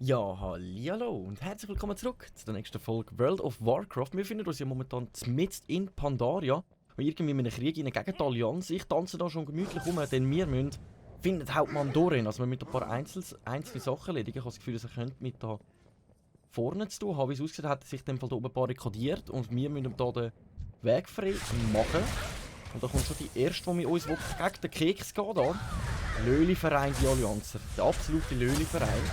Ja, hallihallo und herzlich willkommen zurück zu der nächsten Folge World of Warcraft. Wir befinden uns ja momentan mitten in Pandaria und irgendwie in einem Krieg gegen die Allianz. Ich tanze da schon gemütlich rum, denn wir müssen finden Hauptmann Dorin. Also wir müssen ein paar einzelne Sachen erledigen. Ich habe das Gefühl, dass er mit da vorne zu tun haben. Wie es aussieht, hat er sich in dem Fall da oben barrikadiert und wir müssen da den Weg frei machen. Und da kommt schon die erste, die mit uns gegen den Keks geht. Löli-Verein, die Allianzer. Der absolute Löli-Verein.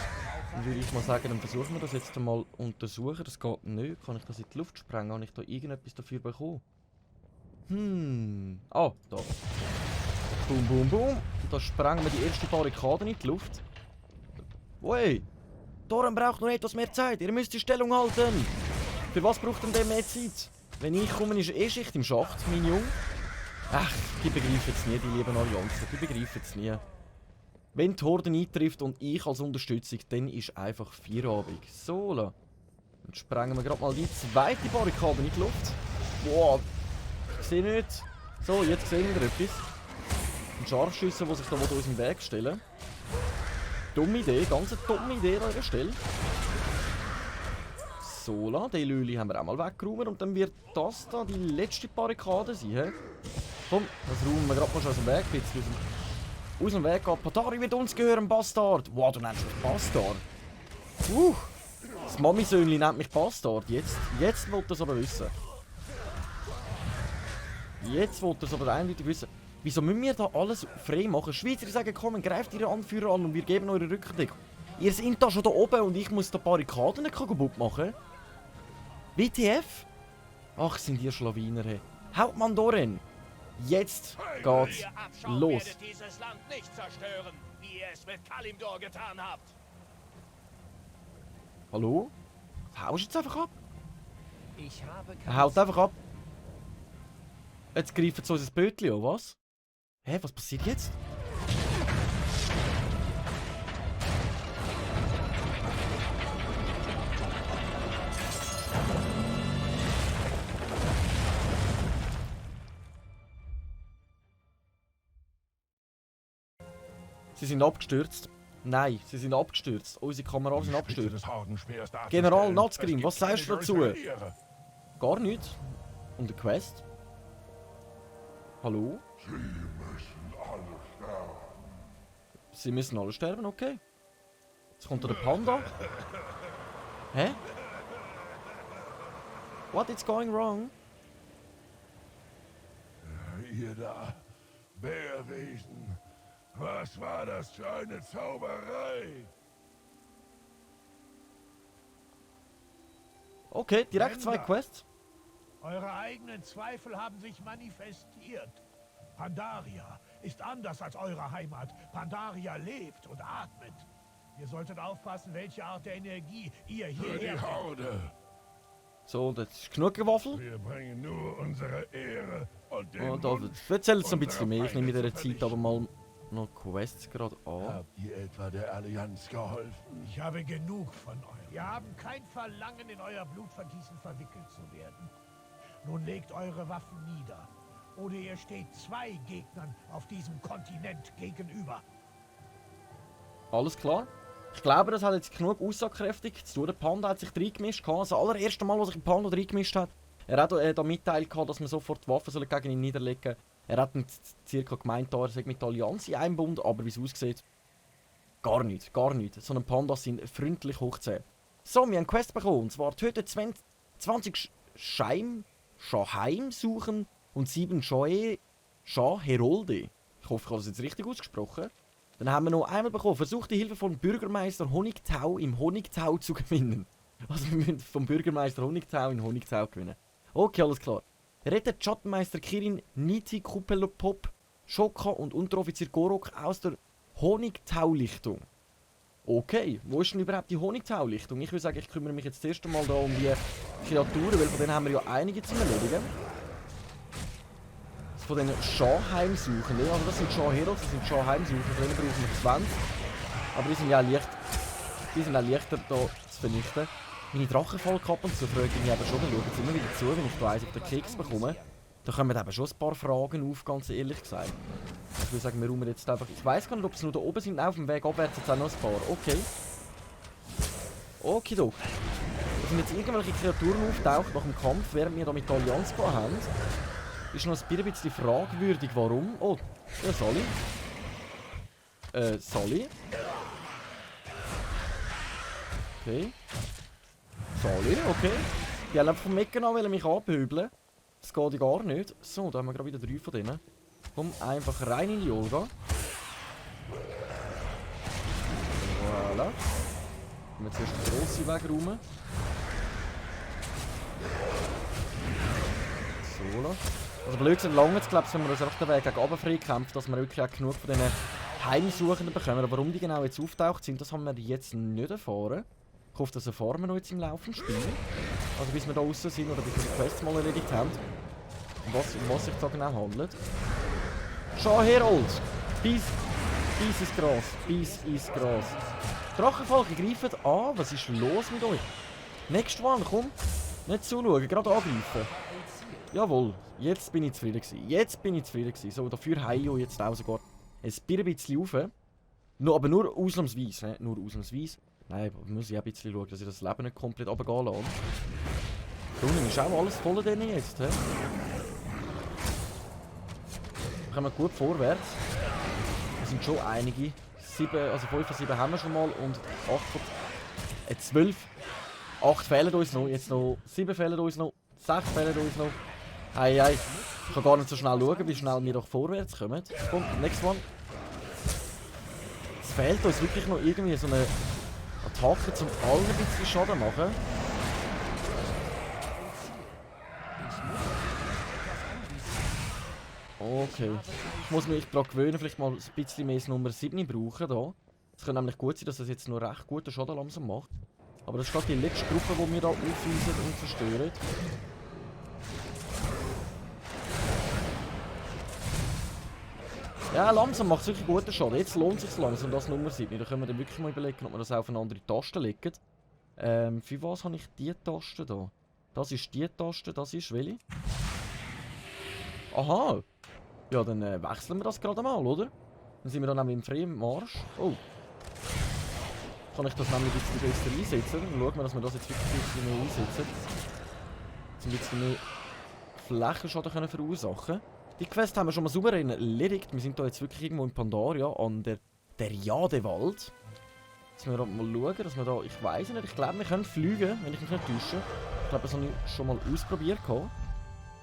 Dann würde ich mal sagen, dann versuchen wir das jetzt einmal untersuchen. Das geht nicht. Kann ich das in die Luft sprengen? Habe ich da irgendetwas dafür bekommen? Ah, da. Boom, boom, boom. Und da sprengen wir die erste Barrikade in die Luft. Ui! Doran braucht noch etwas mehr Zeit. Ihr müsst die Stellung halten. Für was braucht denn der mehr Zeit? Wenn ich komme, ist eh Schicht im Schacht, mein Junge. Ach, die begreifen es nie, die lieben Allianzen. Die begreifen es nie. Wenn die Horde eintrifft und ich als Unterstützung, dann ist einfach Feierabend. So, dann sprengen wir gerade mal die zweite Barrikade in die Luft. Wow, ich sehe nicht. So, jetzt sehen wir etwas. Ein Scharfschüsse, der sich da uns im Weg stellen. Dumme Idee, ganz eine dumme Idee an dieser Stelle. So, den Lüli haben wir auch mal weggeräumt und dann wird das da die letzte Barrikade sein. He? Komm, das räumen wir gerade mal schon aus dem Weg. Aus dem Weg geht. Patari wird uns gehören, Bastard! Wow, du nennst mich Bastard! Das Mami-Söhnli nennt mich Bastard. Jetzt wollt ihr es aber wissen. Jetzt wollt ihr es aber eindeutig wissen. Wieso müssen wir da alles frei machen? Schweizer sagen, komm, greift ihre Anführer an und wir geben eure Rückendeckung. Ihr seid da schon da oben und ich muss da Barrikaden nicht kaputt machen. WTF? Ach, sind ihr Schlawiner, hey. Hauptmann Dorin! Jetzt geht's los. Werdet dieses Land nicht zerstören, wie ihr es mit Kalimdor getan habt. Hallo? Haust jetzt einfach ab? Ich habe Er haut einfach ab. Jetzt greifen sie unser Bötchen an, was? Hä, was passiert jetzt? Sie sind abgestürzt. Nein, sie sind abgestürzt. Unsere Kameraden sind abgestürzt. General Nazgrim, was sagst du dazu? Gar nichts. Und der Quest? Hallo? Sie müssen alle sterben, okay. Jetzt kommt da der Panda. Hä? What is going wrong? Ihr da, Bärwesen. Was war das für eine Zauberei? Okay, direkt zwei Quests. Eure eigenen Zweifel haben sich manifestiert. Pandaria ist anders als eure Heimat. Pandaria lebt und atmet. Ihr solltet aufpassen, welche Art der Energie ihr Für die hierher bringt. Horde. So, das ist genug gewaffelt. Wir bringen nur unsere Ehre und den Oh, da Wunsch erzählt es ein bisschen unserer mehr. Ich nehme in Feinde dieser zu Zeit aber mal noch Quests gerade an. Habt ihr etwa der Allianz geholfen? Ich habe genug von euch. Wir haben kein Verlangen, in euer Blutvergießen verwickelt zu werden. Nun legt eure Waffen nieder. Oder ihr steht zwei Gegnern auf diesem Kontinent gegenüber. Alles klar. Ich glaube, das hat jetzt genug aussagekräftig zu tun. Der Panda hat sich reingemischt. Das allererste Mal, als sich ein Panda reingemischt hat. Er hat da mitteilt, dass man sofort die Waffen gegen ihn niederlegen soll. Er hat circa gemeint, er sei mit der Allianz in einem Bund, aber wie es aussieht, gar nicht, gar nicht. So ein Pandas sind freundlich hoch 10. So, wir haben eine Quest bekommen, und zwar töte 20 Schaheim suchen und 7 Herolde. Ich hoffe, ich habe das jetzt richtig ausgesprochen. Dann haben wir noch einmal bekommen, versucht die Hilfe von Bürgermeister Honigtau im Honigtau zu gewinnen. Also wir müssen vom Bürgermeister Honigtau in Honigtau gewinnen. Okay, alles klar. Rettet Schattenmeister Kirin, Niti, Kuppelpop, Schoka und Unteroffizier Gorok aus der Honigtau-Lichtung. Okay, wo ist denn überhaupt die Honigtau-Lichtung? Ich würde sagen, ich kümmere mich jetzt das erste Mal da um die Kreaturen, weil von denen haben wir ja einige zu erledigen. Von den Schahheimsuchenden, also das sind Schah-Heroes, das sind Schahheimsuchende, von denen brauchen wir 20. Aber die sind ja leicht, die sind auch leichter da zu vernichten. meine Drachen voll gehabt und so frage ich mich eben schon, dann schauen sie immer wieder zu, wenn ich da eins auf den Keks bekomme. Da kommen eben schon ein paar Fragen auf, ganz ehrlich gesagt. Ich würde sagen, wir räumen jetzt einfach... Ich weiss gar nicht, ob sie nur da oben sind. Nein, auf dem Weg abwärts jetzt auch noch ein paar. Okay. Okidok. Da sind jetzt irgendwelche Kreaturen auftaucht nach dem Kampf, während wir da mit der Allianz haben. Ist noch ein bisschen fragwürdig, warum. Oh, ja, Sally. Sally. Okay. Sally, okay. Die haben einfach vom Mecken an mich anpöbeln. Das geht ja gar nicht. So, da haben wir gerade wieder 3 von denen. Komm, einfach rein in die Olga. Voilà. Wir zuerst den grossen Weg räumen. So, also blöd sind lange jetzt, glaube ich, wenn wir uns einfach den Weg gegen oben frei kämpfen, dass wir wirklich auch genug von diesen Heimsuchenden bekommen. Aber warum die genau jetzt auftaucht sind, das haben wir jetzt nicht erfahren. Ich hoffe, das erfahren wir noch jetzt im laufenden Spiel. Also bis wir da draußen sind oder bis wir die Quests mal erledigt haben. Um was sich da genau handelt. Schau her, Old! Biss ist Gras. Biss ist Gras. Drachenfalken greifen an. Was ist los mit euch? Next one, komm. Nicht zuschauen, gerade angreifen. Jawohl, jetzt bin ich zufrieden gewesen. So, dafür heile ich jetzt auch sogar ein bisschen rauf. No, aber nur ausnahmsweise, ne? Nur ausnahmsweise. Nein, muss ich auch ein bisschen schauen, dass ich das Leben nicht komplett runtergehen lasse. Running ist auch alles voll denen jetzt, he? Da kommen wir gut vorwärts. Es sind schon einige. 5 von 7 haben wir schon mal und 8 von 12. 8 fehlen uns noch, jetzt noch 7 fehlen uns noch, 6 fehlen uns noch. Hey, hey. Ich kann gar nicht so schnell schauen, wie schnell wir doch vorwärts kommen. Komm, next one. Es fehlt uns wirklich noch irgendwie so eine Attacke, um allen ein bisschen Schaden zu machen. Okay. Ich muss mich daran gewöhnen, vielleicht mal ein bisschen mehr das Nummer 7 brauchen hier. Es kann nämlich gut sein, dass das jetzt noch recht guten Schaden langsam macht. Aber das ist gerade die letzte Gruppe, die wir hier aufweisen und zerstören. Ja, langsam macht es wirklich guten Schaden. Jetzt lohnt es sich langsam, das Nummer 7. Da können wir dann wirklich mal überlegen, ob wir das auf eine andere Taste legen. Für was habe ich diese Taste da? Das ist die Taste, das ist welche? Aha! Ja, dann wechseln wir das gerade mal, oder? Dann sind wir dann nämlich im freien Marsch. Oh! Kann ich das nämlich ein bisschen besser einsetzen? Dann schauen wir, dass wir das jetzt wirklich ein bisschen mehr einsetzen. Um ein bisschen mehr Flächenschaden können verursachen. Die Quest haben wir schon mal souverän erledigt. Wir sind hier jetzt wirklich irgendwo in Pandaria an der Jadewald. Jetzt müssen wir mal schauen, dass wir da... Ich weiss nicht, ich glaube, wir können fliegen, wenn ich mich nicht täusche. Ich glaube, das habe ich schon mal ausprobiert.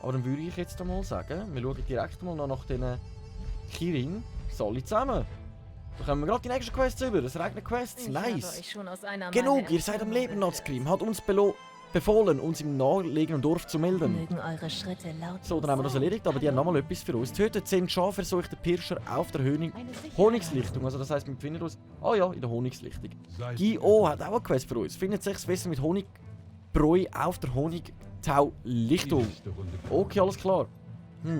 Aber dann würde ich jetzt mal sagen, wir schauen direkt mal noch nach diesen Kirin. Alle zusammen. Da kommen wir gerade die nächsten Quests über. Es regnet Quests. Nice. Genug, ihr seid am Leben, Notskrim. Hat uns befohlen, uns im nahegelegenen Dorf zu melden. Mögen eure Schritte laut so, dann haben wir das erledigt, aber die haben nochmal etwas für uns. Tötet 10 Schafversuchte Pirscher auf der Honigsslichtung. Also das heisst, wir befinden uns... Ah ja, in der Honigsslichtung. Gio hat auch eine Quest für uns. Findet 6 Wässer mit Honigbräu auf der Honigtau-Lichtung. Okay, alles klar.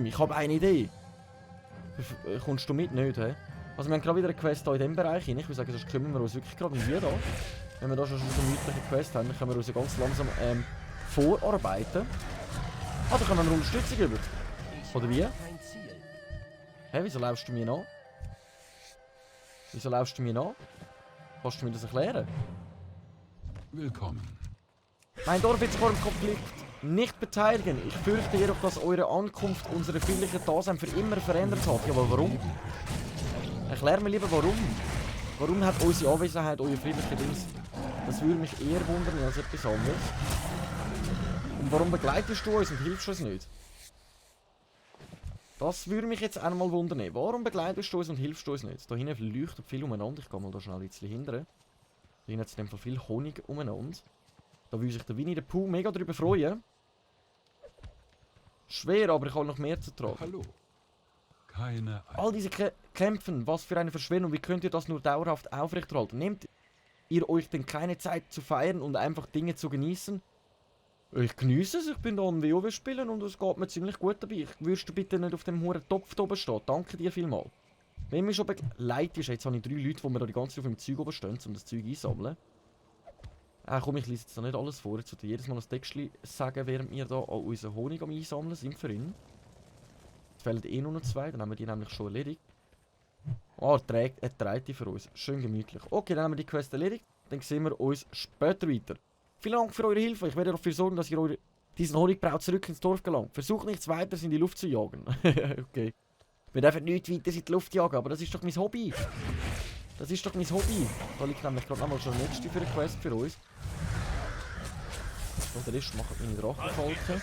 Ich habe eine Idee. Kommst du mit? Nicht, hä? Also wir haben gerade wieder eine Quest hier in diesem Bereich rein. Ich würde sagen, sonst kümmern wir uns wirklich gerade um die da. Wenn wir da schon so eine gemütliche Quest haben, dann können wir uns ganz langsam vorarbeiten. Ah, da können wir Unterstützung über. Oder wie? Hä, wieso laufst du mir nach? Wieso laufst du mir nach? Kannst du mir das erklären? Willkommen. Mein Dorf wird sich vor dem Konflikt nicht beteiligen. Ich fürchte jedoch, dass eure Ankunft unsere friedliche Dasein für immer verändert hat. Ja, aber warum? Erklär mir lieber, warum. Warum hat unsere Anwesenheit euer friedlicher Dienst? Das würde mich eher wundern als etwas anderes. Und warum begleitest du uns und hilfst uns nicht? Das würde mich jetzt einmal wundern. Warum begleitest du uns und hilfst uns nicht? Da hinten leuchtet viel umeinander. Ich gehe mal da schnell ein bisschen hindern. Da hinten hat es in dem Fall viel Honig umeinander. Da würde sich der Winnie the Pooh mega darüber freuen. Schwer, aber ich habe noch mehr zu tragen. Hallo. Keine All diese Kämpfen, was für eine Verschwendung. Wie könnt ihr das nur dauerhaft aufrechterhalten? Nehmt ihr euch denn keine Zeit zu feiern und einfach Dinge zu genießen? Ich genieße es, ich bin da am WoW spielen und es geht mir ziemlich gut dabei. Würdest du bitte nicht auf dem hohen Topf da oben stehen? Danke dir vielmals. Wenn mir schon begleitet ist, jetzt habe ich 3 Leute, die mir da die ganze Zeit auf dem Zeug oben stehen, um das Zeug einsammeln. Komm, ich lese jetzt noch nicht alles vor. Jetzt sollte jedes Mal ein Textchen sagen, während wir hier auch unseren Honig am Einsammeln sind für ihn. Es fehlen eh nur noch 2, dann haben wir die nämlich schon erledigt. Oh, er trägt die für uns. Schön gemütlich. Okay, dann haben wir die Quest erledigt. Dann sehen wir uns später weiter. Vielen Dank für eure Hilfe. Ich werde dafür sorgen, dass ihr diesen Honigbraut zurück ins Dorf gelangt. Versucht nichts weiteres in die Luft zu jagen. Okay. Wir dürfen nichts weiter in die Luft jagen, aber das ist doch mein Hobby. Das ist doch mein Hobby. Da liegt nämlich gerade nochmal schon der nächste für eine Quest für uns. Und der Rest macht meine Drachenfalken.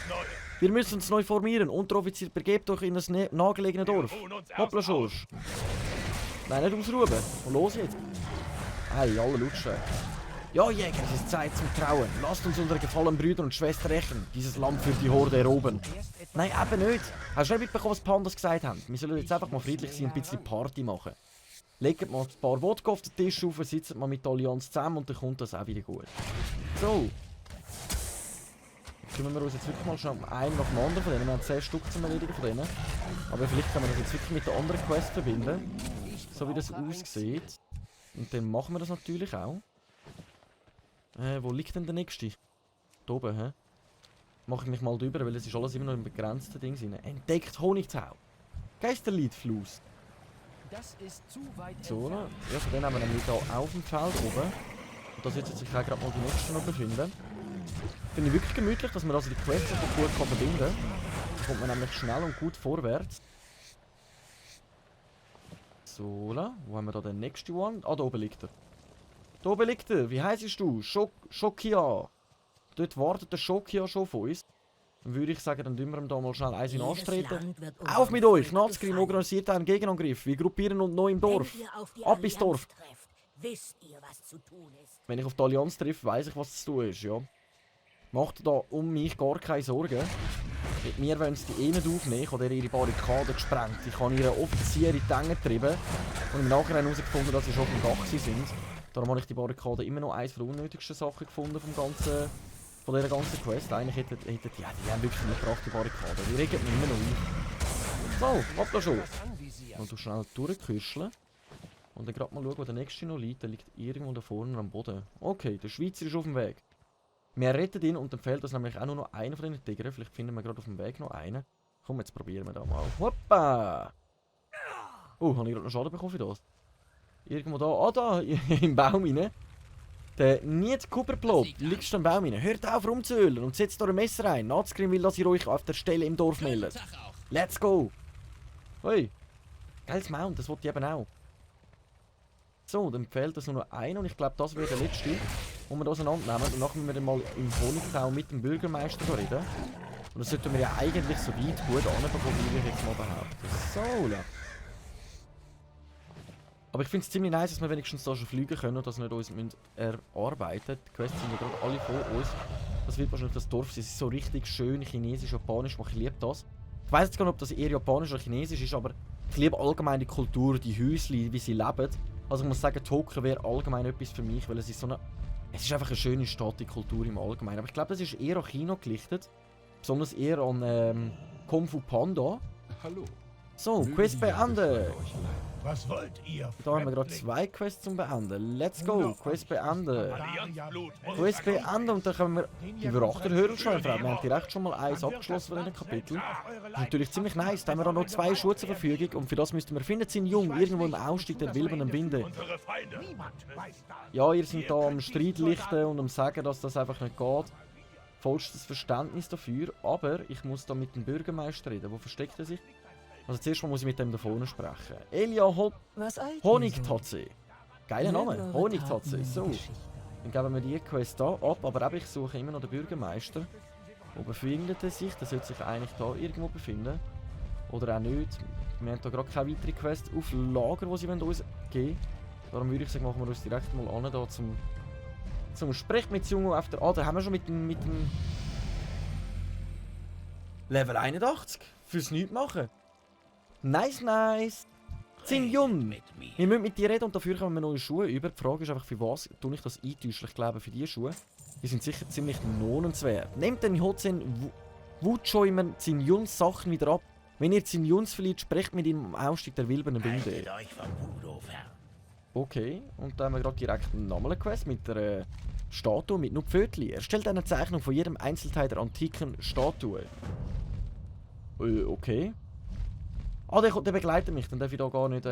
Wir müssen uns neu formieren. Unteroffizier, begebt euch in das nahegelegene Dorf. Hoppla, Schorsch. Nein, nicht ausruhen. Und los jetzt. Hey, alle lutschen. Ja, Jäger, es ist Zeit zum Trauen. Lasst uns unsere gefallenen Brüder und Schwestern rächen. Dieses Land für die Horde erobern. Nein, eben nicht. Hast du nicht mitbekommen, was Pandas gesagt haben? Wir sollen jetzt einfach mal friedlich sein und ein bisschen Party machen. Legt mal ein paar Wodka auf den Tisch auf, sitzt mal mit der Allianz zusammen und dann kommt das auch wieder gut. So. Jetzt kümmern wir uns jetzt wirklich mal schon um einen nach dem anderen von denen. Wir haben 10 Stück zum Erledigen von denen. Aber vielleicht können wir das jetzt wirklich mit der anderen Quest verbinden. So wie das aussieht. Und dann machen wir das natürlich auch. Wo liegt denn der nächste? Da oben, hä? Mache ich mich mal drüber, weil es ist alles immer noch im begrenzten Ding drin. Entdeckt Honigtau. Geisterliedfluss. Das ist zu weit So, entfernt. ja, von denen haben wir nämlich hier auf dem Feld oben. Und da sollten sich auch gerade mal die nächsten noch befinden. Finde ich wirklich gemütlich, dass man also die Quests so gut verbinden kann. Da kommt man nämlich schnell und gut vorwärts. So, wo haben wir da den nächsten One? Ah, da oben liegt er. Da oben liegt er. Wie heisst du? Schokia. Dort wartet der Schokia schon von uns. Dann würde ich sagen, dann tun wir ihm da mal schnell eins in anstreten. Auf mit euch! Nazgrim organisiert einen Gegenangriff. Wir gruppieren uns neu im Dorf. Ab ins Dorf. Wisst ihr, was zu tun ist? Wenn ich auf die Allianz treffe, weiss ich, was zu tun ist, ja. Macht da um mich gar keine Sorgen. Mit mir wollen sie die eh nicht aufnehmen. Ich habe ihre Barrikaden gesprengt. Ich habe ihre Offiziere in die Enge getrieben. Und im Nachhinein herausgefunden, dass sie schon auf dem Dach sind. Darum habe ich die Barrikaden immer noch eines der unnötigsten Sachen gefunden von dieser ganzen Quest. Eigentlich hätten die haben wirklich nicht gebracht, die Barrikaden. Die regen mich immer noch auf. So, ab da schon. Und du schnell durchkürscheln. Und dann gerade mal schauen, wo der nächste noch liegt. Der liegt irgendwo da vorne am Boden. Okay, der Schweizer ist auf dem Weg. Wir retten ihn und dann fehlt uns nämlich auch nur noch einer von den Tigern. Vielleicht finden wir gerade auf dem Weg noch einen. Komm, jetzt probieren wir da mal. Hoppa! Oh, habe ich gerade noch Schaden bekommen für das? Irgendwo da. Ah, da! Im Baum rein. Der Niet Cooperplot liegt schon im Baum rein. Hört auf rumzuhöhlen und setzt da ein Messer ein. Nazgrim will, dass ihr euch auf der Stelle im Dorf meldet. Let's go! Hey! Geiles Mount, das wollte ich eben auch. So, dann fehlt es nur noch einer und ich glaube, das wäre der letzte, den wir auseinandernehmen. Und nachher müssen wir dann mal im Honigtau mit dem Bürgermeister reden. Und das sollten wir ja eigentlich so weit gut anbekommen, wie ich jetzt mal behaupte. So, ja. Aber ich finde es ziemlich nice, dass wir wenigstens da schon fliegen können und dass wir nicht uns erarbeiten müssen. Die Quests sind ja gerade alle vor uns. Das wird wahrscheinlich das Dorf sein. Es ist so richtig schön chinesisch, japanisch, ich liebe das. Ich weiss jetzt gar nicht, ob das eher japanisch oder chinesisch ist, aber ich liebe allgemein die Kultur, die Häusli, wie sie leben. Also ich muss sagen, Tokio wäre allgemein etwas für mich, weil es ist so eine... Es ist einfach eine schöne Stadt, die Kultur im Allgemeinen. Aber ich glaube, das ist eher an China gerichtet. Besonders eher an Kung Fu Panda. Hallo. So, Mögen Quest die Jahre beenden. für euch leiden. Was wollt ihr? Da haben wir gerade Fremdling? 2 Quests zum Beenden. Let's go, Quest beenden. Allianzblut. Quest beenden und dann können wir die Überachterhörerschweinfrau. Wir haben direkt schon mal eins abgeschlossen von diesen Kapiteln. Das ist natürlich ziemlich nice. Da haben wir auch noch 2 Schuhe zur Verfügung und für das müssten wir finden, sind jung, irgendwo im Ausstieg der wilbernen Binde. Unsere Feinde. Niemand weiß das. Ja, ihr seid da am Streit lichten und am sagen, dass das einfach nicht geht. Vollstes Verständnis dafür, aber ich muss da mit dem Bürgermeister reden. Wo versteckt er sich? Also zuerst mal muss ich mit dem da vorne sprechen. Elia Was eilt ihr so? Honigtatze. Geiler Mögen Name, eure Honigtatze. Taten So, geschehen. dann geben wir die Quest hier ab, aber eben, ich suche immer noch den Bürgermeister. Wo befindet er sich? Der sollte sich eigentlich da irgendwo befinden. Oder auch nicht. Wir haben da gerade keine weitere Quest auf Lager, die sie uns geben wollen. Darum würde ich sagen, machen wir uns direkt mal an da zum Sprech mit Jungo auf der... Ah, da haben wir schon mit dem Level 81. Fürs Nichts machen. Nice, nice. Zin Jun. Wir müssen mit dir reden und dafür kommen wir neue Schuhe über. Die Frage ist einfach, für was tue ich das eintauschen? Ich glaube, für diese Schuhe. Die sind sicher ziemlich lohnenswert. Nehmt den Hotzen Wuchoimen Zin Juns Sachen wieder ab. Wenn ihr Zin Juns verliert, sprecht mit ihm am Ausstieg der wilbernen Binde. Haltet euch vom Budo fern. Okay, und da haben wir gerade direkt eine Quest mit der Statue mit nur Pfötchen. Erstellt eine Zeichnung von jedem Einzelteil der antiken Statue. Okay. Ah, der begleitet mich, dann darf ich da gar nicht...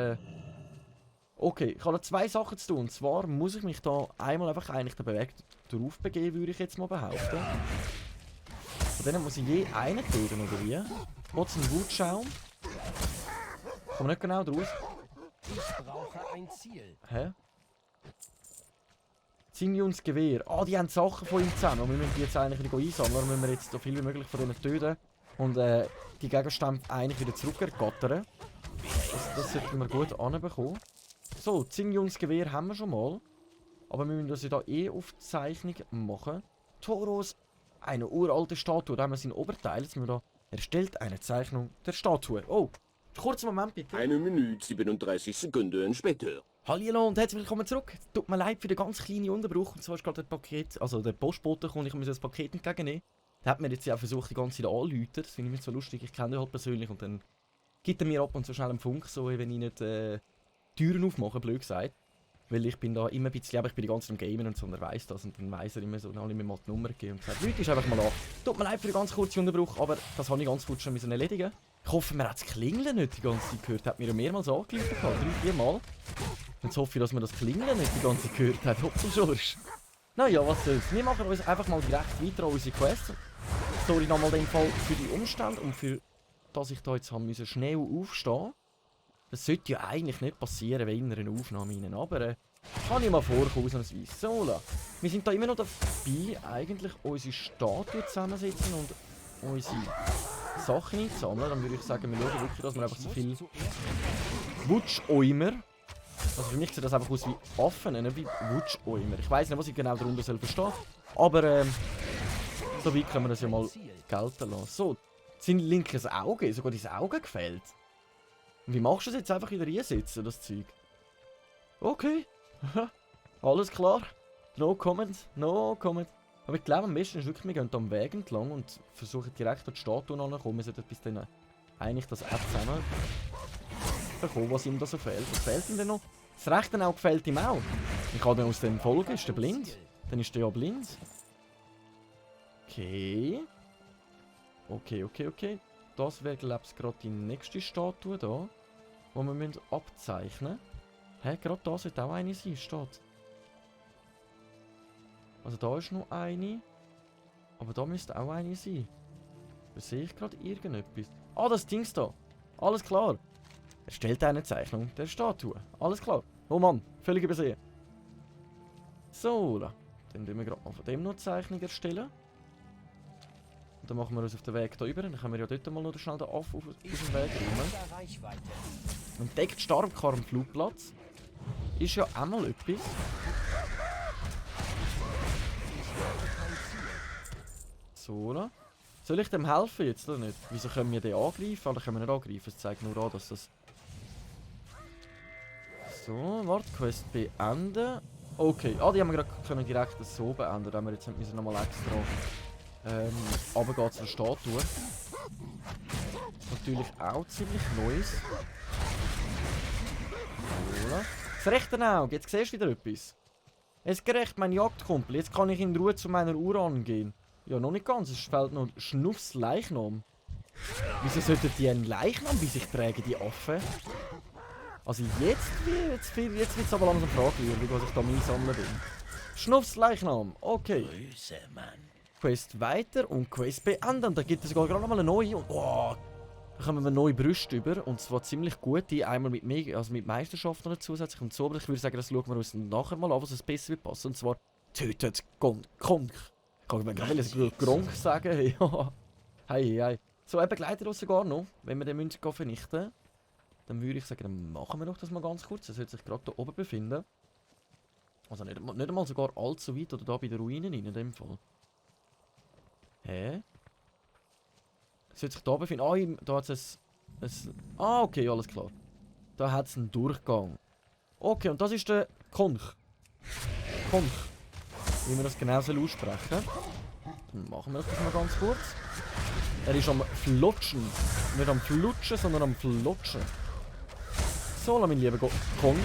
Okay, ich habe noch 2 Sachen zu tun. Und zwar muss ich mich da einmal einfach eigentlich den Weg drauf begeben, würde ich jetzt mal behaupten. Von denen muss ich je einen töten, oder wie? Trotz ein Wutschaum. Kommt nicht genau draus. Ich brauche ein Ziel. Hä? Zinjuns Gewehr. Ah, die haben Sachen von ihm zusammen. Und wir müssen die jetzt eigentlich wieder einsammeln. Dann müssen wir jetzt so viel wie möglich von denen töten. Und die Gegenstände eigentlich wieder zurückergattern. Das sollten wir gut anbekommen. So, Zinjuns Gewehr haben wir schon mal. Aber wir müssen das ja da Aufzeichnung machen. Toros, eine uralte Statue. Da haben wir seinen Oberteil. Jetzt müssen wir da erstellt eine Zeichnung der Statue. Oh, kurzen Moment bitte. 1 Minute 37 Sekunden später. Hallo und herzlich willkommen zurück. Tut mir leid für den ganz kleinen Unterbruch. Und zwar ist gerade der Postbote gekommen, ich muss das Paket entgegennehmen. Der hat mir jetzt ja auch versucht, die ganze Zeit anzurufen. Das finde ich mir so lustig. Ich kenne ihn halt persönlich und dann gibt er mir ab und zu schnell einen Funk, so wenn ich nicht Türen aufmache, blöd gesagt. Weil ich bin da immer ein bisschen, aber ich bin die ganze Zeit am Gamen und so, und er weiss das. Und dann weiss er immer so, dann habe ich mir mal die Nummer gegeben und gesagt, Leute, ist einfach mal an. Tut mir leid für den ganz kurzen Unterbruch, aber das habe ich ganz kurz schon erledigen. Ich hoffe, man hat das Klingeln nicht die ganze Zeit gehört. Hat mir ja mehrmals angerufen, 3-4 Mal. Jetzt hoffe ich, dass man das Klingeln nicht die ganze Zeit gehört hat. Hoppelschorsch. Naja, was soll's. Wir machen uns einfach mal direkt weiter an unsere Quest. Sorry nochmal den Fall für die Umstände und für, dass ich da jetzt haben schnell aufstehen. Das sollte ja eigentlich nicht passieren, wenn in einer Aufnahme rein, aber kann ich mal vorkommen, ausnahmsweise. So, wir sind da immer noch dabei, eigentlich unsere Statue zusammensetzen und unsere Sachen einzusammeln. Dann würde ich sagen, wir schauen wirklich, dass wir einfach so viel Wutschäumer. Also für mich sieht das einfach aus wie Affen, nicht wie Wutschäumer. Ich weiss nicht, was ich genau darunter verstehen soll, aber so weit können wir das ja mal gelten lassen. So, sein linkes Auge, sogar dein Auge gefällt. Und wie machst du das jetzt einfach wieder reinsetzen, das Zeug? Okay. Alles klar. No comment, no comment. Aber ich glaube am besten ist wirklich, wir gehen am Weg entlang und versuchen direkt an die Statue anzukommen. Wir sollten bis dann eigentlich das App zusammen bekommen, was ihm da so fehlt. Was fehlt ihm denn noch? Das rechte Auge gefällt ihm auch. Ich kann dann aus dem folgen. Ist der blind? Dann ist der ja blind. Okay. Okay. Das wäre, glaube ich, gerade die nächste Statue da, die wir abzeichnen müssen. Hä, gerade da sollte auch eine sein, steht. Also da ist noch eine. Aber da müsste auch eine sein. Da sehe ich gerade irgendetwas. Ah, das Dings da. Alles klar. Erstellt eine Zeichnung der Statue. Alles klar. Oh Mann, völlig übersehen. So, dann tun wir gerade mal von dem noch eine Zeichnung erstellen. Und dann machen wir uns auf den Weg da über. Dann können wir ja dort mal noch schnell den Affe auf den Weg räumen. Entdeckt Starkar am Flugplatz. Ist ja auch mal etwas. So, soll ich dem helfen jetzt oder nicht? Wieso können wir den angreifen? Oder können wir nicht angreifen? Es zeigt nur an, dass das... So, warte, Quest beenden. Okay, die haben wir gerade direkt so beenden. Da haben wir jetzt nochmal extra runtergehen zur Statue. Natürlich auch ziemlich Neues. So. Das rechte Auge, jetzt siehst du wieder etwas. Es gerecht, mein Jagdkumpel. Jetzt kann ich in Ruhe zu meiner Uhr angehen. Ja, noch nicht ganz. Es fehlt noch Schnuffs Leichnam. Wieso sollten die einen Leichnam bei sich tragen, die Affen? Also jetzt wird es aber langsam fragwürdig, was ich da einsammeln bin. Schnuffs Leichnam, okay. Grüße, Mann. Quest weiter und Quest beenden. Da gibt es sogar gerade noch mal eine neue. Und da kommen wir neue Brüste über. Und zwar ziemlich gute. Einmal mit Meisterschaft noch zusätzlich und so. Aber ich würde sagen, das schauen wir uns nachher mal an, was es besser wird passen. Und zwar tötet Gronk. Kann ich gerade Gronk sagen? Hey. So, er begleitet uns sogar noch, wenn wir den Münzen vernichten. Dann würde ich sagen, dann machen wir doch das mal ganz kurz. Er sollte sich gerade da oben befinden. Also nicht einmal sogar allzu weit oder da bei den Ruinen in dem Fall. Hä? Sollte sich da befinden? Da hat es okay, alles klar. Da hat es einen Durchgang. Okay, und das ist der Konch. Wie wir das genau aussprechen. Dann machen wir das mal ganz kurz. Er ist am Flutschen. Nicht am Flutschen, sondern am Flutschen. So, mein lieber Konch.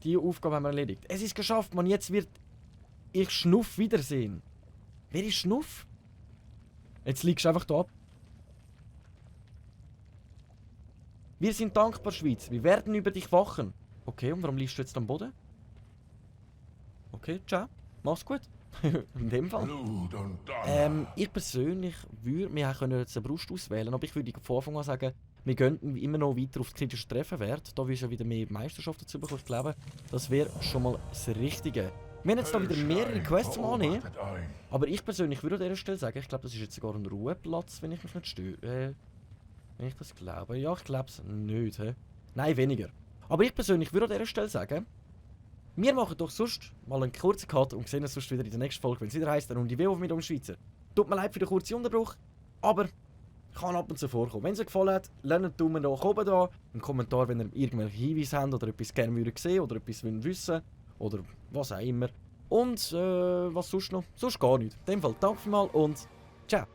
diese Aufgabe haben wir erledigt. Es ist geschafft, man. Jetzt wird ich Schnuff wiedersehen. Wer ist Schnuff? Jetzt liegst du einfach da. Wir sind dankbar, Schweiz. Wir werden über dich wachen. Okay, und warum liegst du jetzt am Boden? Okay, ciao. Mach's gut. In dem Fall. Blut und Donner. Ich persönlich würde, wir können jetzt eine Brust auswählen, aber ich würde von Anfang an sagen, wir gehen immer noch weiter auf die kritischen Trefferwert. Da wirst du ja wieder mehr Meisterschaft dazu bekommen. Ich glaube, das wäre schon mal das Richtige. Wir haben jetzt da wieder mehrere Quests zum Annehmen. Beobachtet euch. Aber ich persönlich würde an dieser Stelle sagen, ich glaube, das ist jetzt sogar ein Ruheplatz, wenn ich mich nicht störe. Wenn ich das glaube. Ja, ich glaube es nicht. Nein, weniger. Aber ich persönlich würde an dieser Stelle sagen, wir machen doch sonst mal einen kurzen Cut und sehen uns sonst wieder in der nächsten Folge, wenn es wieder heisst, eine Runde WoW mit um Schweizer. Tut mir leid für den kurzen Unterbruch, aber kann ab und zu vorkommen. Wenn es euch gefallen hat, lasst einen Daumen nach oben da, einen Kommentar, wenn ihr irgendwelche Hinweise habt oder etwas gerne würdet sehen oder etwas wissen oder was auch immer. Und was sonst noch? Sonst gar nichts. In dem Fall danke vielmals und ciao.